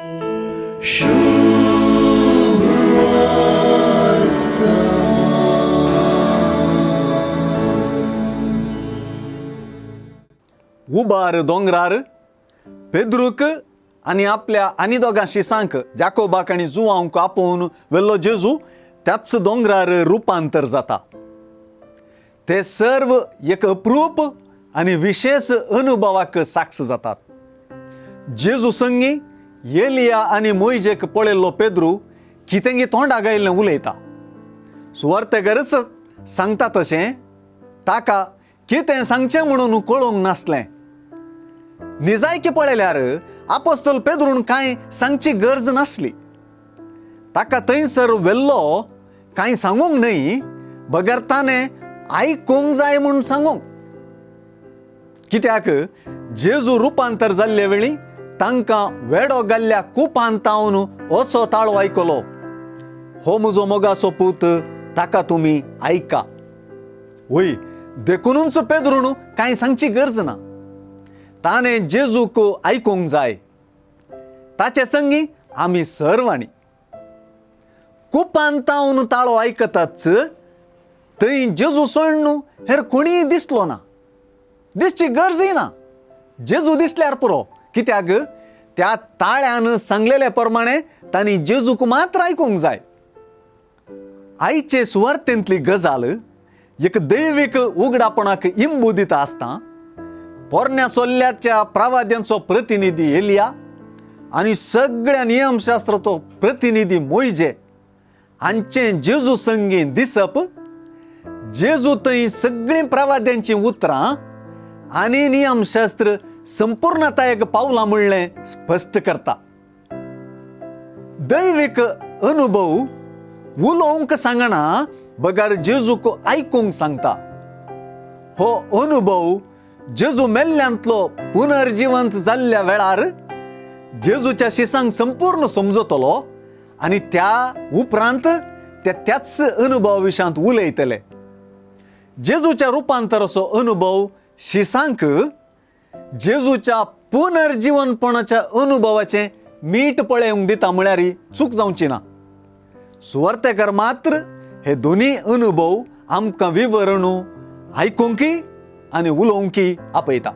उबार दोंगरार पेद्रूक आनी आपल्या आनी दोगां शिसांक जाकोबाक आनी जुवांक आपोवन व्हेल्लो जेजू त्याच दोंगरार रुपांतर जाता. ते सर्व एक अप्रूप आनी विशेश अनुभवाक साक्ष जातात. जेजू संगी एलिया आनी मोयजेक पळयल्लो पेद्रू कितेंगी तोंडाक आयिल्लें उलयता. सुवार्तेगरच सांगता तशें ताका कितें सांगचें म्हणून कळोवंक नासलें. निजायकी पळयल्यार आपोस्तोल पेद्रून कांय सांगची गरज नासली. ताका थंयसर व्हेल्लो कांय सांगूंक न्हय, बगर ताणें आयकूंक जाय म्हूण सांगूंक. कित्याक जेजू रुपांतर जाल्ले वेळी तांकां वेडो घाल्ल्या कुपान तावन असो ताळो आयकलो, हो म्हजो मोगाचो पूत, ताका तुमी आयका. वय, देखुनूच पेद्रून कांय सांगची गरज ना. ताणें जेजूक आयकूंक जाय. ताचे संगी आमी सर्वांनी कुपान तावन ताळो आयकताच थंय जेजू सोडून हेर कोणीय दिसलो ना. दिसची गरजय ना. जेजू दिसल्यार पुरो. कित्याक त्या ताळ्यान सांगलेले प्रमाणे तांणी जेजूक मात्र आयकूंक जाय. आयचे सुवार्थेंतली गजाल एक दैवीक उगडापणाक इंबू दिता आसता पोरण्या सोल्ल्याच्या प्रवाद्यांचो प्रतिनिधी एलिया आनी सगळ्या नियमशास्त्राचो प्रतिनिधी मोयजे हांचें जेजू संगी दिसप, जेजू थंय सगळीं प्रवाद्यांचीं उतरां आनी नियमशास्त्र संपूर्णतायेक पावलां म्हणलें स्पश्ट करता. दैवीक अनुभव उलोवंक सांगना बगर जेजूक आयकूंक सांगता. हो अनुभव जेजू मेल्ल्यांतलो पुनर्जिवंत जाल्ल्या वेळार जेजूच्या शिसांक संपूर्ण समजतलो आनी त्या उपरांत ते त्याच अनुभवा विशयांत उलयतले. जेजूच्या रुपांतराचो अनुभव शिसांक जेजूच्या पुनर्जिवनपणाच्या अनुभवाचें मीठ पळोवंक दिता म्हळ्यार चूक जावची ना. सुवार्तेकर मात्र हे दोनी अनुभव आमकां विवरण आयकूंकी आनी उलोवंकी आपयता.